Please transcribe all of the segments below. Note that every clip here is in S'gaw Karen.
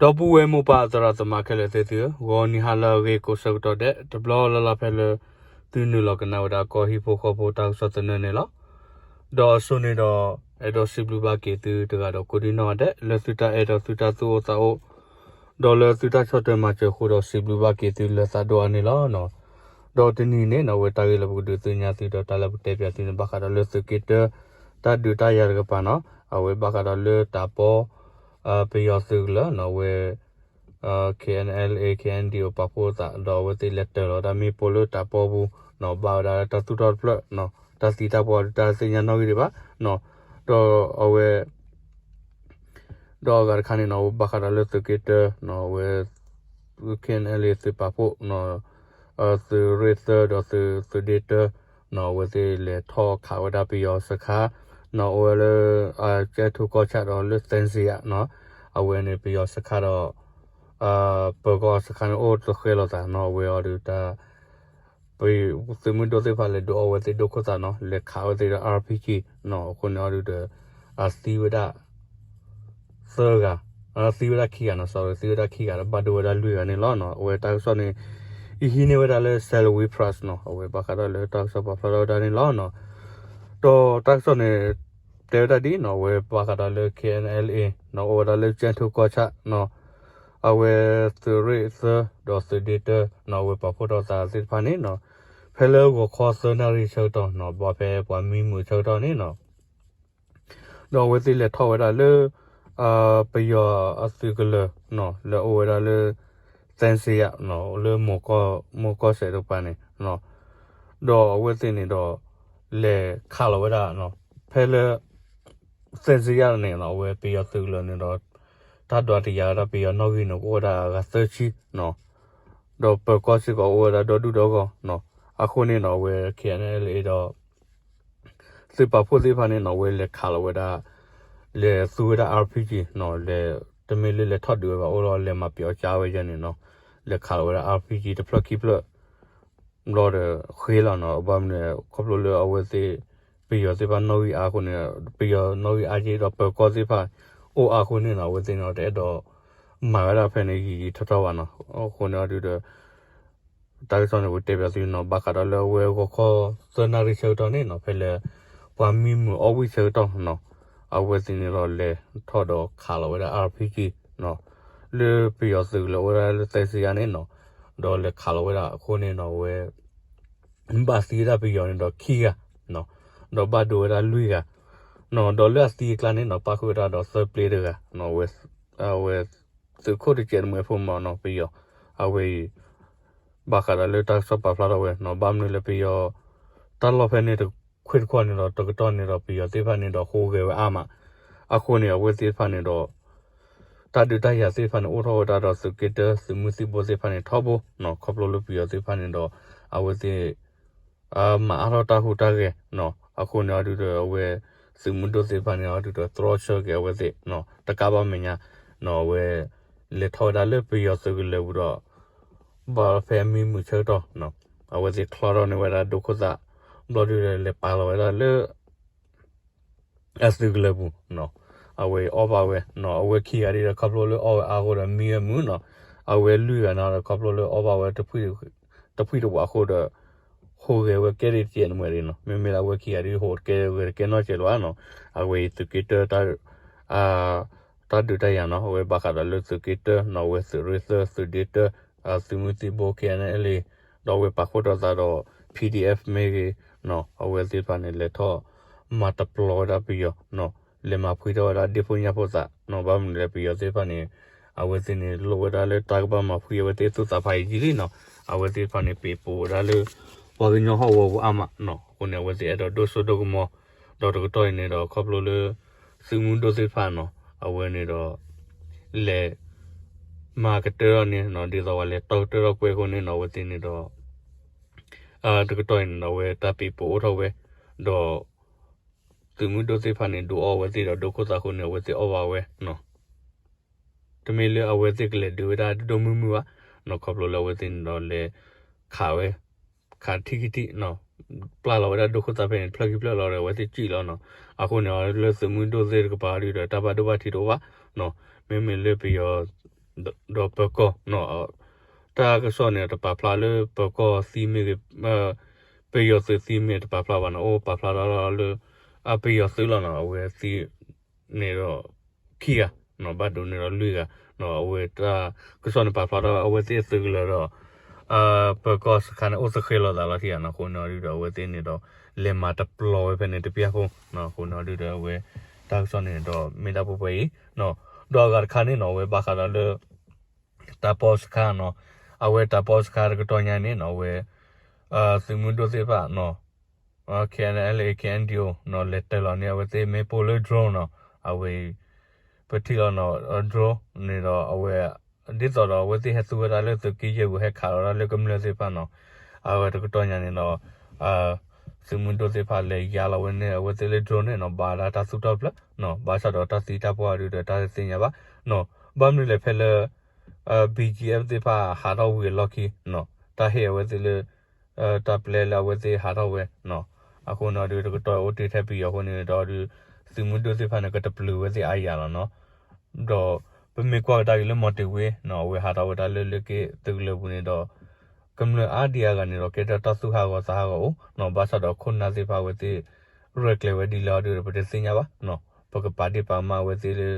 ဒီပုၢ်ဝဲၢ်မိၢ်ပၢ်သရၣ်သမါခဲလၢာ်သ့ၣ်သုဧၢ, ဂီၤနံၤဟါလၢအဂ့ၤကိးဆၢကတီၢ်ဒဲး တဘျီလၢ်လၢ်ဖဲလၢ သုနုာ်လီၤကနၣ်ဝဲဒၣ်ကီၢ်ဟံၣ်ဖိဃီဖိတၢ်ကစီၣ်သနၢၣ်န့ၣ်လီၤ. ဒီးအစိန့ၣ်ဒီး အဲၣ်ဒိးစံးဘျုးဘၣ်က့ၤသုတဂၤဒီးကိးဒံနီၢ်ဂၤဒဲး လၢသုတၢ်အဲၣ်ဒီးသုတၢ်သူၣ်အိၣ်သးအိၣ် ဒီးလၢသုတၢ်ဆီၣ်ထွဲမၤစၢၤအဃိဒီးစံးဘျုးဘၣ်က့ၤသုလၢသးဒိၣ်အါန့ၣ်လီၤ. ဒီးတနံၤန့ၣ်နီၢ် အဝဲတၢ်ဂ့ၢ်လၢပကဒုးသ့ၣ်ညါသုဒီးတၢ်လၢပတဲပၠးသုန့ၣ် ဘၣ်ဃးဒီးလၢသုးက့တၢ တၢ်ဒုးတၢ်ယၤတကပၤနီၢ် အဝဲဘၣ်ဃးဒီးလၢတၢ်ပီ ပယီၤသုးကလၢၤနီၢ် အဝဲ KNLA KNDO ပာ်ဖှိၣ်သး ဒီးအဝဲသ့ၣ်လဲၤတၢၤလီၤဝဲဒၣ်မ့ၣ်ပိၢ်လၢတၢ်ပီပူၤနီၢ် ဘၣ်ဝဲဒၣ်လၢတၢ်သူၣ်ထီၣ်တဖျၢၣ်နီၢ် တၢ်သံတၢ်ပှၢ်ဒုးတၢ်သ့ၣ်ညါနီၣ်ဂံၢ်ဒံးဘၣ်နီၢ် ဒီးအဝဲ ဒီးအဂၤတခါန့ၣ်နီၢ် အဝဲဘၣ်ဃးဒီးလၢသုးက့တၢနီၢ် အဝဲ KNLA သုးပာ်ဖှိၣ်နီၢ် သုးရ့ၣ်သၢဒီးသုးဒ့တၢနီၢ် အဝဲသ့ၣ်လဲၤထီၣ်ခးဝဲဒၣ်ပယီၤစခါနီၢ် အိၣ်ဝဲလၢ ကဲထူကီၢ်ဆၣ်ဒီးလၢသဲစံယါနီၢ် အဝဲန့ၣ်ပယီၤစခါဒီး ပၢၤကီၢ်စခါန့ၣ်အိၣ်တဃဲလိာ်သးနီၢ် အဝဲအီၤဒုးတၢ် သုးမုၢ်ဒိၣ်သ့ၣ်တဖၣ်လဲၤဒုးအီဝဲသ့ၣ်ဒိၣ်ခိၣ်သးနီၢ် လဲၤခးဝဲသ့ၣ်ဒီး RPG နီၢ် အဃိန့ၣ်အီၤဒုးဒီး အသံဝဲဒၣ် သၢဂၤ သံဝဲဒၣ်ခံဂၤနီၢ် sorry သံဝဲဒၣ်ခံဂၤဒီးဘၣ်ဒိဝဲဒၣ်လွံၢ်ဂၤန့ၣ်လီၤ. အဝဲတၢ်ကစီၣ်န့ၣ် ယဟံးန့ၢ်ဝဲဒၣ်လၢ Salween Press နီၢ် အဝဲဘၣ်ဃးဒီးလၢတၢ်ကစီၣ်ပာ်ဖျါထီၣ်ဝဲဒၣ်န့ၣ်လီၤ. ဒီးတၢ်ကစီၣ်န့ၣ် တဲဝဲဒၣ်ဒ်နီၢ် အဝဲဘၣ်ဃးဒီးလၢ KNLA နီၢ် အိၣ်ဝဲဒၣ်လၢကၠဲၣ်ထူကီၢ်ဆၣ်နီၢ် အဝဲသုးရ့ၣ်သၢဒီးသုးဒ့တၢနီၢ် အဝဲပာ်ဖှိၣ်ထီၣ်သးသ့ၣ်တဖၣ်န့ၣ်နီၢ် ဖဲလၢဂီၤခီသၢနၣ်ရံၣ်ဆၢကတီၢ်နီၢ် ဘၣ်ဖဲပှၤမံမုာ်ဆၢကတီၢ်န့ၣ်နီၢ် ဒီးအဝဲသ့ၣ်လဲၤထီၣ်ဝဲဒၣ်လၢ ပယီၤအသုးကလၢၤနီၢ် လၢအိၣ်ဝဲဒၣ်လၢ သဲစံယါနီၢ် လၢ မိၢ်ကီၢ်စဲၣ်တကပၤန့ၣ်နီၢ် ဒီးအဝဲသ့ၣ်န့ၣ်ဒီး လဲၤခးလီၤဝဲဒၣ်နီၢ် ဖဲလၢ သဲစံယါန့ၣ်နီၢ် အဝဲပယီၤသုးကလၢၤန့ၣ်ဒီး တၢ်ဒွးတယာ်ဝဲဒၣ်ပယီၤနီၣ်ဂံၢ်န့ၣ် ကအိၣ်ဝဲဒၣ်အဂၤသၢဆံနီၢ် ဒီးပၢၤကီၢ်စ့ၢ်ကီးအိၣ်ဝဲဒၣ်ဒီဒူၣ်ဒီဂီၢ်နီၢ် အဃိန့ၣ်နီၢ် အဝဲ KNLA ဒီး သုးပာ်ဖှိၣ်သ့ၣ်တဖၣ်န့ၣ်နီၢ် အဝဲလဲၤခးလီၤဝဲဒၣ် လဲၤသူဝဲဒၣ် RPG နီၢ် လဲၤ တမ့ၢ်လၢလဲၤထီၣ်ဒုးဝဲဘၣ် အိၣ်ဒီးလဲၤမၤပျီကါဝဲယဲန့ၣ်နီၢ် လဲၤခးလီၤဝဲဒၣ် RPG တဖျၢၣ်ခံဖျၢၣ် ဘျီဒီးဃ့လီၤနီၢ် ဘၣ်မနုၤ ခီဖျိလၢအဝဲသ့ၣ် ပယီၤသ့ၣ်တဖၣ်နီၣ်ဂံၢ်အါအဃိန့ၣ် ပယီၤနီၣ်ဂံၢ်အါက့ဒီးပၢၤကီၢ်သ့ၣ်တဖၣ် အိၣ်အါအဃိန့ၣ်နီၢ် အဝဲသ့ၣ်န့ၣ်ဒီးတအဲၣ်ဒိး မၤဝဲဒၣ်ဖဲန့ၣ်ယံာ်ယံာ်ထီၣ်ထီၣ်ဘၣ်နီၢ် အဃိန့ၣ်အီၤဒုးဒီး တၢ်ကစီၣ်န့ၣ် ပတဲပၠးသုနီၢ် ဘၣ်ဃးဒီးလၢအဝဲဂီၤခီသၢနၣ်ရံၣ်ဆၢကတီၢ်န့ၣ်နီၢ် ဖဲလၢ ပှၤမံမုာ်အီၣ်ဝံၣ်ဆၢကတီၢ်နီၢ် အဝဲသ့ၣ်န့ၣ်ဒီးလဲၤထီၣ်ဒီးခးလီၤဝဲဒၣ် RPG နီၢ် လၢပယီၤသုးကလၢၤအိၣ်ဝဲဒၣ်လၢသဲစံယါန့ၣ်နီၢ် ဒီးလဲၤခးလီၤဝဲဒၣ်အဃိန့ၣ်နီၢ် အဝဲ ဘၣ်သံဝဲဒၣ်ပယီၤန့ၣ်ဒီးခံဂၤနီၢ် ဒီးဘၣ်ဒိဝဲဒၣ်လွံၢ်ဂၤနီၢ် ဒီးလၢအသံအကျါန့ၣ်နီၢ် ပၣ်ဃုာ်ဝဲဒၣ်ဒီးသၢပျ့တဂၤနီၢ် အဝဲ သုးခိၣ်တစဲးတမှဲၤဖိမးနီၢ် ပယီၤ အဝဲအံၤ ဘၣ်ဃးဒီးလၢတၢ်ကစီၣ်ပာ်ဖျါထီၣ်ဝဲနီၢ် ဘၣ်မနုၤလၢပယီၤ တၢ်လီၢ်ဖဲန့ၣ်တခွ့ၣ်တခီၣ်န့ၣ်ဒီး တကတီၢ်န့ၣ်ဒီး ပယီၤသ့ၣ်တဖၣ်န့ၣ်ဒီး ဟူးဂဲၤဝဲအါမး အဃိန့ၣ် အဝဲသ့ၣ်တဖၣ်န့ၣ်ဒီး တၢ်ဒုးတၢ်ယၤသ့ၣ်တဖၣ်န့ၣ် အိၣ်ထီၣ်ဝဲဒၣ်ဒီးသုးက့တၢ သုးမုၢ်သံၣ်ဘိသ့ၣ်တဖၣ်န့ၣ် ထီဘိနီၢ် ခီဖျိလၢပယီၤသ့ၣ်တဖၣ်န့ၣ်ဒီး အဝဲသ့ၣ် မၤအါထီၣ်တၢ်ဟူးတၢ်ဂဲၤနီၢ် အဃိန့ၣ်အီၤဒုးဒီး အဝဲ သုးမုၢ်ဒိၣ်သ့ၣ်တဖၣ်န့ၣ်အီၤဒုးဒီး တြီဆၢက့ၤအဝဲသ့ၣ်နီၢ် တကးဘၣ်မဲာ်ညါနီၢ် အဝဲ လဲၤထီၣ်ဝဲဒၣ်လၢပယီၤသုးကလၢၤပူၤဒီး ဘၣ်ဖဲအမံမုာ်ဆၢကတီၢ်နီၢ် အဝဲသ့ၣ်ချီထီၣ်န့ၢ်ဝဲဒၣ်ဒိခိၣ်သၣ် ဘျီဒုးဒီးလဲၤပာ်လီၤဝဲဒၣ်လၢ အသုးကလၢၤပူၤနီၢ် အဝဲအီၣ်ဘၣ်ဝဲနီၢ် အဝဲခံဂၤဒ်ဒီးခီဖျိလၢအီၣ်ဝဲအါအဃိဒီးမံဝဲမုာ်နီၢ် အဝဲလွံၢ်ဂၤန့ၣ်ဒီးခီဖျိလၢအီၣ်ဘၣ်ဝဲ တဖှံၣ်တဝးအဃိဒီး ဟူးဂဲၤဝဲကဲဒ်တကဲးနမှဲးဒ်နီၢ် မ့မ့ၢ်လၢအဝဲခံဂၤဒ်ဟူးဂဲၤတကဲနီၢ်ကဲးလီၤနီၢ် အဝဲအံၤသုးက့တၢတၢ် တၢ်ဒုးတၢ်ယၤနီၢ် အဝဲဘၣ်ဃးဒီးလၢသုးက့တၢနီၢ် အဝဲသုးရ့ၣ်သၢ သုးဒ့တၢ သုးမုၢ်သံၣ်ဘိ KNLA ဒီးအဝဲပာ်ဖှိၣ်ထီၣ်သးဒီး PDF မ့ၢ်ဂ့ၤနီၢ် အဝဲသ့ၣ်တဖၣ်န့ၣ် လဲၤထီၣ်မၤတပျီၤဝဲဒၣ်ပယီၤနီၢ် လဲၤမၤဖှံထီၣ်ဝဲဒၣ်ဒ့ၣ်ဖိညၣ်ဖိသးနီၢ် ဘၣ်မနုၤလဲၣ်ပယီၤသ့ၣ်တဖၣ်န့ၣ် အဝဲသ့ၣ်န့ၣ် လိၣ်ဝဲဒၣ်လၢတၢ်ကဘၣ်မၤဖှံအဝဲသ့ၣ်သူၣ်သးဖးယံာ်လံနီၢ် အဝဲသ့ၣ်တဖၣ်န့ၣ် ပ့ၤပိာ်ဝဲဒၣ်လၢ ပှၤကညီဟီၣ်ကဝီၤပူၤအါမးနီၢ် အဃိန့ၣ် အဝဲသ့ၣ်အဲၣ်ဒိးဒိၣ်စိဒိၣ်ကမီၤ ဒီးတကတီၢ်အံၤန့ၣ်ဒီး ခီဖျိလၢ သုးမုၢ်ဒိၣ်သ့ၣ်တဖၣ်နီၢ် အဝဲန့ၣ်ဒီး လဲၤ မၤကတၢၢ်ထီၣ်န့ၣ်နီၢ် ဒ်သိးပှၤလဲၤတီကတၢၢ်ထီၣ်ကွဲအဃိန့ၣ်နီၢ် အဝဲသ့ၣ်န့ၣ်ဒီး တကတီၢ်အံၤန့ၣ်ဒီး အဝဲတၢ်ပ့ၤပိာ်အိၣ်ထီၣ်ဝဲ ဒီး သုးမုၢ်ဒိၣ်သ့ၣ်တဖၣ်န့ၣ် ဒုးအီၣ်ဝဲသ့ၣ်ဒီးဒိၣ်ခိၣ်သးအဃိန့ၣ် အဝဲသ့ၣ်အီၣ်ဘၣ်ဝဲနီၢ် တမ့ၢ်လၢအဝဲသ့ၣ်ကလဲၤဒုးဝဲဒၣ်ဒိၣ်ဒိၣ်မုၢ်မုၢ်ဘၣ်နီၢ် ခီဖျိလၢအဝဲသ့ၣ်န့ၣ်ဒီးလဲၤခးဝဲ ခးထံခံထံနီၢ် ပျၢ်လီၤဝဲဒၣ်ဒိၣ်ခိၣ်သးဖဲန့ၣ် တဖျၢၣ်ခံဖျၢၣ်လီၤဒီး အဝဲသ့ၣ်စံၣ်လီၤနီၢ် အဃိန့ၣ် လၢသုးမုၢ်ဒိၣ်သ့ၣ်တကပၤဒုးဒီး တၢ်ဘၣ်ဒိဘၣ်ထံးတအိၣ်ဘၣ်နီၢ် မ့မ့ၢ်လၢပယီၤ ဒီးပၢၤကီၢ်နီၤ, တၢ်ကစီၣ်န့ၣ်တပာ်ဖျါလၢပၢၤကီၢ်သံမ့ၢ်ဂ့ၤ, ပယီၤသုးသံမ့ၢ်တပာ်ဖျါဘၣ်နီၤ, အိၣ်ပာ်ဖျါထီၣ်လၢ ပယီၤသုးလီၤနီၤ, အဝဲသံန့ၣ်ဒီး ခံဂၤနီၤ, ဘၣ်ဒိးန့ၢ်ဒီးလွံၢ်ဂၤနီၤ, အဝဲတၢ်ကစီၣ်န့ၣ်ပာ်ဖျါထီၣ်အဝဲသ့ၣ်အသုးကလၢၤဒီး ပၢၤကီၢ်စခါန့ၣ် အိၣ်သဃဲၤလီၤသးလီၤထံဧါနီၤ, အဃိန့ၣ်ဒုဒီးအဝဲသ့ၣ်န့ၣ်ဒီး လဲၤမၤတပျီၤဝဲဖဲန့ၣ်တပျၢ်ဖိနီၤ, အဃိန့ၣ်ဒုဒီးအဝဲ တၢ်ကစီၣ်န့ၣ်ဒီးမ့ၢ်ဒၣ်ပှဲၤပှဲၤအံၤနီၤ, ဒီးအဂၤတခါန့ၣ်နီၤ, အဝဲဘၣ်ဃးဒီးလၢ တၢ်ပီစခါနီၤ, အဝဲတၢ်ပီစခါတကတီၢ်ညါန့ၣ်နီၤ, အဝဲ သုးမုၢ်ဒိၣ်သ့ၣ်တဖၣ်နီၤ, K N L A K N D O နီၤ, လဲၤတၢၤလီၤန့ၢ်အဝဲသ့ၣ်မ့ၣ်ပိၢ်လၢ drone နီၤ, အဝဲအံၤ ပထံၣ်လီၤနီၤ, drone န့ၣ်ဒီးအဝဲ ဒ်သိးဒီးအဝဲသ့ၣ်ဟဲသူဝဲဒၣ်လၢသုးက့ယဲၢ်ပူၤ ဟဲခးလီၤဒၣ်လၢကမျၢၢ်သ့ၣ်တဖၣ်နီၤ, အဝဲတကတီၢ်ညါန့ၣ်ဒီး သုးမုၢ်ဒိၣ်သ့ၣ်တဖၣ်လဲၤယါလီၤဝဲန့ၢ်အဝဲသ့ၣ်လၢ drone န့ၣ်နီၤ, ဘၣ်ဒၣ်တၢ်သူၣ်ထီၣ်ဖျၢၣ်နီၤ, ဘၣ်ဆၣ်ဒီးတၢ်သံတၢ်ပှၢ်ဒုဒီးတၢ်တသ့ၣ်ညါဘၣ်နီၤ, ဘၣ်မနုၤလဲၣ်ဖဲလၢ B G F သ့ၣ်တဖၣ်ဟးထီၣ်ဝံၤအလီၢ်ခံနီၤ, တၢ်ဟ့ၣ်အဝဲသ့ၣ်လၢ တၢ်ပျဲလၢအဝဲသ့ၣ်ဟးထီၣ်ဝဲနီၤ, အဃိန့ၣ်ဒုတကတီၢ်အိၣ်တ့ၢ်ထဲပယီၤအဃိန့ၣ်ဒီးဒု သုးမုၢ်ဒိၣ်သ့ၣ်တဖၣ်န့ၣ် ကတပျုာ်ဝဲသ့ၣ်အါယၤလီၤနီၤ, ဒီးပမ့ၢ်ကွၢ်ကဒါက့ၤလၢမီၤတ့ၤဝ့နီၤ, အဝဲဟးထီၣ်ဝဲဒၣ်လၢလ့က့သုးကလၢၤပူၤန့ၣ်ဒီး ကမျၢၢ်အါဒံအါဂၤန့ၣ်ဒီးကဲထီၣ်တၢ်သူၣ်ဟးဂီၤသးဟးဂီၤအိၣ်နီၤ, ဘၣ်ဆၣ်ဒီးခိၣ်နၢ်သ့ၣ်တဖၣ်အဝဲသ့ၣ် ရဲၣ်ကျဲၤဝဲဒ်လဲၣ်အီၤဒုဒီး ပတသ့ၣ်ညါဘၣ်နီၤ, ပကပာ်ဒ့ၣ်ပာ်ကမၣ်အဝဲသ့ၣ်လၢ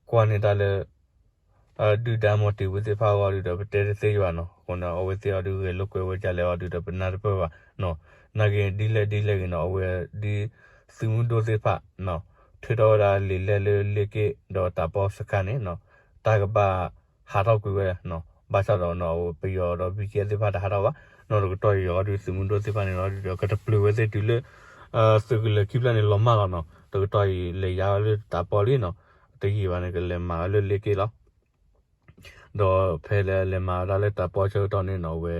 ကွၢ်န့ၢ်တၢ်လၢ ဒုၣ်ဒါမီၤတ့ၤဝ့သ့ၣ်တဖၣ်အဂီၢ်ဒုဒီး ပတဲတသ့ဘၣ်နီၤ, အဃိန့ၣ် အဝဲသ့ၣ်အီၤဒုဂဲၤလိာ်ကွဲဝဲဒ်လဲၣ်အီၤဒုဒီး ပနၢ်တပၢၢ်ဘၣ်နီၤ, နာ်က့ဒ်လဲၣ်ဒ်လဲၣ်ဂ့ၤနီၤ, အဝဲဒ် သုးမုၢ်ဒိၣ်သ့ၣ်တဖၣ်နီၤ, ထုးထီၣ်ဝဲဒၣ်လံာ်လဲၢ်လၢလ့က့ဒီးတၢ်ပီစခါန့ၣ်နီၤ, တၢ်ကဘၣ်ဟးထီၣ်ကွံာ်ဝဲနီၤ, ဘၣ်ဆၣ်ဒီးနီၤ ပယီၤဒီး ဘံၣ်ကဲသ့ၣ်တဖၣ်တဟးထီၣ်ဘၣ်နီၤ, တကတီၢ်အံၤအီၤဒု သုးမုၢ်ဒိၣ်သ့ၣ်တဖၣ်န့ၣ်လီၤဒုဒီး ကတပျုာ်ဝဲသ့ၣ်တုၤလၢ သုးကလၢၤခံဖျၢၣ်န့ၣ်လီၤမၢ်လီၤနီၤ, တကတီၢ်အံၤလဲၤယါဝဲလၢတၢ်ပီလံနီၤ, တယံာ်ဘၣ်န့ၣ် ကလဲၤမၤဝဲလၢလ့က့လီၤ. ဒီးဖဲလဲၤလဲၤမၤဝဲဒၣ်လၢတၢ်ပီဆၢကတီၢ်န့ၣ်နီၤ, အဝဲ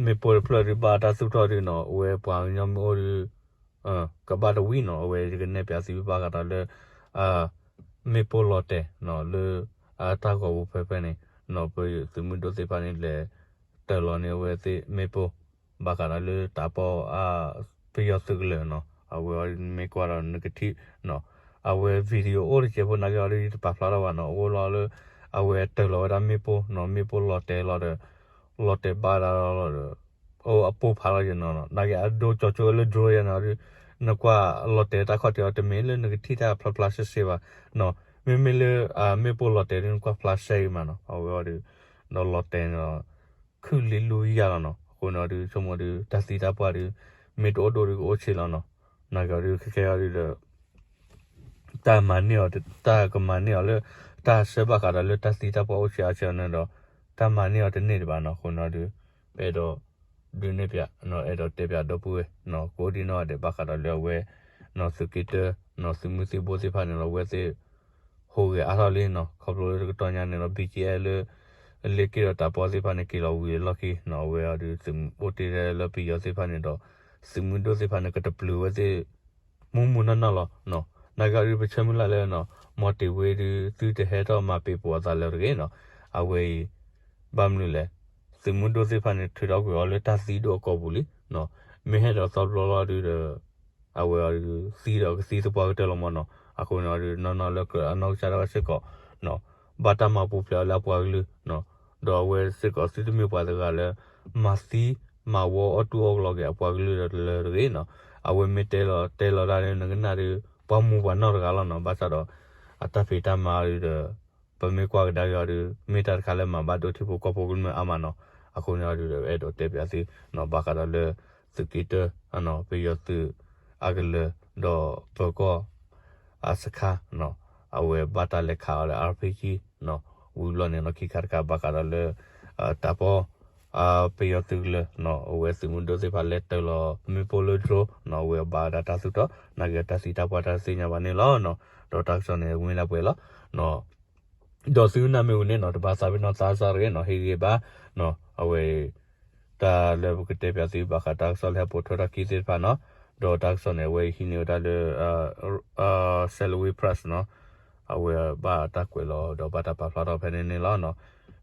မ့ၣ်ပိၢ်တဖျၢၣ်ဒုဘၣ်တၢ်သူၣ်ထီၣ်ဒုနီၤ, အဝဲပှၤကညီမ့ၢ်အိၣ်ဒု ကဘၣ်တဝံၤနီၤ, အဝဲယကနဲၣ်ပၠးသုဘၣ်ဃးဒီးလၢ မ့ၣ်ပိၢ်လီၤတဲာ်နီၤ, လၢ တၢ်ဂီၤပူၤဖဲဖဲန့ၣ်နီၤ, ပသုးမုၢ်ဒိၣ်သ့ၣ်တဖၣ်န့ၣ် လဲၤတၢၤလီၤန့ၢ်အဝဲသ့ၣ်မ့ၣ်ပိၢ် ဘၣ်ဃးဒီးလၢတၢ်ပီ ပယီၤသုးကလၢၤနီၤ, အဝဲအီၤဒုမ့ၢ်ကွၢ်ဒီးနကထံၣ်နီၤ, အဝဲ video အိၣ်တစဲးဖိနာ်က့အီၤဒု ယတပာ်ဖျါထီၣ်ဘၣ်နီၤ, အအိၣ်လီၤလၢ အဝဲတၢၤလီၤဝဲဒၣ်မ့ၣ်ပိၢ်နီၤ, မ့ၣ်ပိၢ်လီၤတဲာ်လီၤဒီး လီၤတဲာ်ဘၣ်ဒၣ်လီၤဒီး အိၣ်အပိၢ်ဖးလီၤယနီၤ, နာ်က့အဒိကၠီၤကၠိလၢ drone ယနီၤဒု နကွၢ်လီၤတဲာ်တၢ်ခီၣ်ထံးအီၤ တမ့ၢ်လၢနကထံၣ်တၢ်ဖျါဖျါစဲစဲဘၣ်နီၤ, မ့မ့ၢ်လၢ မ့ၣ်ပိၢ်လီၤတဲာ်ဒု နကွၢ်ဖျါစဲအံၤမးနီၤ, အဝဲအီၤဒု ဒီးလီၤတဲာ်န့ၣ်ဒီး ခုၣ်လံလူယၤလီၤနီၤ, အဃိန့ၣ်အီၤဒု ဆိကမိၣ်ဒု တၢ်သံတၢ်ပှၢ်ဒု မ့ၢ်တအိၣ်ဒိၣ်ဒုကအိၣ်ဆံးလီၤနီၤ, နာ်က့အီၤဒု ခဲကဲအီၤဒုဒီး တၢ်မၤန့ၢ်အီၤ တၢ်ကမၤန့ၢ်အီၤလၢ တၢ်ဆၢဘၣ်ဃးဒီးလၢတၢ်သံတၢ်ပှၢ်အိၣ်ဆံးအါဆံးအီၤန့ၣ်ဒီး တၢ်မၤန့ၢ်အီၤတန့ၢ်ဒံးဘၣ်နီၤ, အဃိန့ၣ်အီၤဒု အဲၣ်ဒိး ဒုးနဲၣ်ပၠး အဲၣ်ဒိးတဲပၠးဒီပုၢ်ဝဲၢ် ကအိၣ်ဒံးနီၢ်ဂၤဒဲးဘၣ်ဃးဒီးလၢအဝဲ သုးက့တၢ သုးမုၢ်သံၣ်ဘိသ့ၣ်တဖၣ်န့ၣ်ဒီး အဝဲသ့ၣ် ဟူးဂဲၤအါထီၣ်လံနီၤ, ခီဖျိလၢတကတီၢ်ညါန့ၣ်ဒီး ဘံၣ်က့အဲလၢ လ့က့ဒီးတၢ်ပီသ့ၣ်တဖၣ်န့ၣ် က့ၤလီၤဝံၤအလီၢ်ခံနီၤ, အဝဲအီၤဒုးသုးအိၣ်တ့ၢ်ထဲလၢပယီၤသ့ၣ်တဖၣ်န့ၣ်ဒီး သုးမုၢ်ဒိၣ်သ့ၣ်တဖၣ်န့ၣ် ကတပျုာ်ဝဲသ့ၣ် မူးမူးနီၢ်နီၢ်လီၤနီၤ, နာ်က့အီၤဒုးပဆၢမုၢ်လၢ်လၢနီၤ, မီၤတ့ၤဝ့ဒုး သုတဟဲထီၣ်မၤပ့ၤပိာ်အသးလၢၤတဂ့ၤနီၤ, အဝဲအံၤ ဘၣ်မနုၤလဲၣ်, သုးမုၢ်ဒိၣ်သ့ၣ်တဖၣ်န့ၣ် ထုးထီၣ်ကွံာ်အီၤလၢတၢ်သံဒိၣ်အကိာ်ပူၤလံနီၤ, မ့ၢ်ဟဲဒီးသီတဘျီလီၤဒုးဒီး အဝဲအီၤဒုး သံဒီးကသံသပှၢ်ကတၢၢ်လီၤမးနီၤ, အဃိန့ၣ်အီၤဒုး နီၢ်နီၢ်လၢအနီၢ်ကစၢ်ဒၣ်ဝဲစ့ၢ်ကီးနီၤ, ဘၣ်တၢ်မၤပူၤဖျဲးအီၤလၢအပှၤကလုာ်နီၤ, ဒီးအဝဲစ့ၢ်ကီးသုတမ့ၢ်ပှၤတဂၤလၢ မၤသံမၤဝီအီၣ်တူၢ်အီၣ်ကလီက့ၤအပှၤကလုာ်ဒီးတလၢတဂ့ၤနီၤ, အဝဲမ့ၢ်တဲလီၤတဲလီၤဒၣ်လၢနကနၣ်ဒုး ပှၤမူးပှၤနီၢ်တဂၤလီၤနီၤ, ဘၣ်ဆၣ်ဒီး အတၢ်ဖံးတၢ်မၤအီၤဒုးဒီး ပမ့ၢ်ကွၢ်ကဒါက့ၤအီၤဒုး မ့ၢ်တၢ်တခါလၢမၤဘၣ်ဒိထံဖိကီၢ်ဖိကမျၢၢ်အါမးနီၤ, အဃိန့ၣ်အီၤဒုးဒီး အဲၣ်ဒိးတဲပၠးသုနီၤ, ဘၣ်ဃးဒီးလၢ သုးက့တၢ ပယီၤသုးအကလၢၤ ဒီးပၢၤကီၢ် အစခါနီၤ, အဝဲဘၣ်တၢ်လဲၤခးအီၤလၢ R P G နီၤ, ဝံၤဘျီန့ၣ်နီၤ ခံခါတခါဘၣ်ဃးဒီးလၢ တၢ်ပီ ပယီၤသုးကလၢၤ အဝဲသုးမုၢ်ဒိၣ်သ့ၣ်တဖၣ်လဲၤတၢၤလီၤမ့ၣ်ပိၢ်လၢ drone နီၤ, အဝဲဘၣ်ဝဲဒၣ်တၢ်သူၣ်ထီၣ် နာ်က့တၢ်သံတၢ်ပှၢ်တၢ်တသ့ၣ်ညါဘၣ်န့ၣ်လီၤနီၤ, ဒီးတၢ်ကစီၣ်န့ၣ် မ့ၢ်ဒၣ်ပှဲၤလီၤနီၤ, ဒီးသုနၢ်မ့ၢ်ဝံၤန့ၣ်နီၤ တဘၣ်သးပ့ၤနီၣ်သးစၢ်တဂ့ၤနီၤ, ဟ့ၣ်ဂံၢ်ဘါနီၤ, အဝဲ တၢ်လၢပကတဲပၠးသုဘၣ်ဃးတၢ်ကစီၣ်လၢဟဲပိာ်ထွဲထီၣ်ခံသ့ၣ်တဖၣ်နီၤ, ဒီးတၢ်ကစီၣ်န့ၣ် အဝဲဟံးန့ၢ်ဝဲဒၣ်လၢ Salween Press နီၤ, အဝဲဘၣ်တၢ်ကွဲးလီၤဒီးဘၣ်တၢ်ပာ်ဖျါထီၣ်ဖဲန့ၣ်န့ၣ်လီၤနီၤ,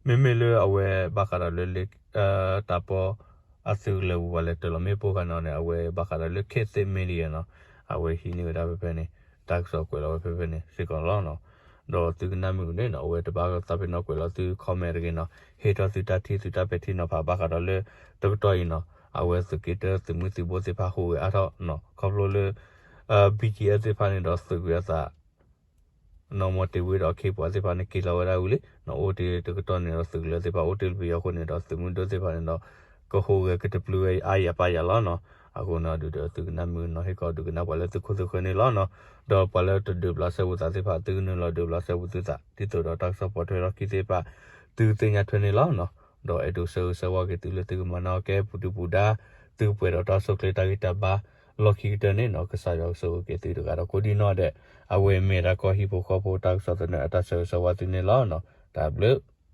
မ့မ့ၢ်လၢအဝဲဘၣ်ဃးဒီးလၢ တၢ်ပီ အသုးကလၢၤပူၤပှၤလဲၤတၢၤလီၤမ့ၣ်ပိၢ်ခါန့ၣ်န့ၣ် အဝဲဘၣ်ဃးဒီးလၢ Khatit Media နီၤ, အဝဲဟံးန့ၢ်ဝဲဒၣ်ဖဲဖဲန့ၣ် တၢ်ကစီၣ်ကွဲးလီၤဝဲဖဲဖဲန့ၣ်စ့ၢ်ကီးလီၤနီၤ, ဒီးသုကနၣ်မ့ၢ်ဂ့ၤန့ၣ်နီၤ အဝဲတဘၣ်သးပ့ၤနီၣ်ကွဲးလီၤသု comment တဂ့ၤနီၤ, ဟ့ၣ်ထီၣ်သုတၢ်ထံၣ်သုတၢ်ပဲာ်ထံနီၤဖးဘၣ်ဃးဒီးလၢ တကတီၢ်အံၤနီၤ အဝဲသုးက့တၢသုးမုၢ်သံၣ်ဘိသ့ၣ်တဖၣ်ဟူးဂဲၤအါထီၣ်နီၤ ခီဖျိလၢ BGF သ့ၣ်တဖၣ်န့ၣ်ဒီးသုးကွံာ်အသး နီၢ်မီၢ်တ့ၢ်ဝ့ဒီးခ့ပှၤသ့ၣ်တဖၣ်န့ၣ် က့ၤလီၤဝဲဒၣ်ဝံၤလံနီၤ, အိၣ်တ့ၢ်တကတီၢ်န့ၣ်ဒီးသုးကလၢၤသ့ၣ်တဖၣ် အိၣ်တ့ၢ်လၢပယီၤအဃိန့ၣ်ဒီး သုးမုၢ်ဒိၣ်သ့ၣ်တဖၣ်န့ၣ်ဒီး ကဟူးဂဲၤကတပျုာ်ဝဲအါယၤပါယၤလီၤနီၤ. အဃိန့ၣ်ဒုးဒီးသုကနၣ်မ့ၢ်ဂ့ၤနီၤ ဟ့ၣ်ကီးဒုးကနၣ်ပှၤလၢသုခိၣ်သုဃၢၤန့ၣ်လီၤနီၤ. ဒီးပှၤလၢတဒုးဘျးစဲဘူးသးသ့ၣ်တဖၣ် သုကနုာ်လီၤဒုးဘျးစဲဘူးသုသး ဒ်သိးဒီးတၢ်ကစီၣ်ပိာ်ထွဲထီၣ်ခံသ့ၣ်တဖၣ် သုကသ့ၣ်ညါထွဲန့ၣ်လီၤနီၤ. ဒီးအဲၣ်ဒိးဆၢဂ့ၤဆၢဝါက့ၤသုလၢသုကမၤနၢၤကဲပူၤဒုပူၤဒါ သုကပှဲၤဒီးတၢ်ဆိၣ်ချ့တၢ်ဂံၢ်တၢ်ဘါလီၢ်ခံကတၢၢ်န့ၣ်နီၤ ကစၢ်ယွၤကဆိၣ်ဂ့ၤက့ၤသုတဂၤဒီးကိးဒံနီၢ်ဒဲး အဝဲမ့ၢ်ဒၣ်ကီၢ်ဟံၣ်ဖိဃီဖိတၢ်ကစီၣ်သနၢၣ်အတၢ်ဆၢဂ့ၤဆၢဝါသုန့ၣ်လီၤနီၤ. တၢ်ဘျုး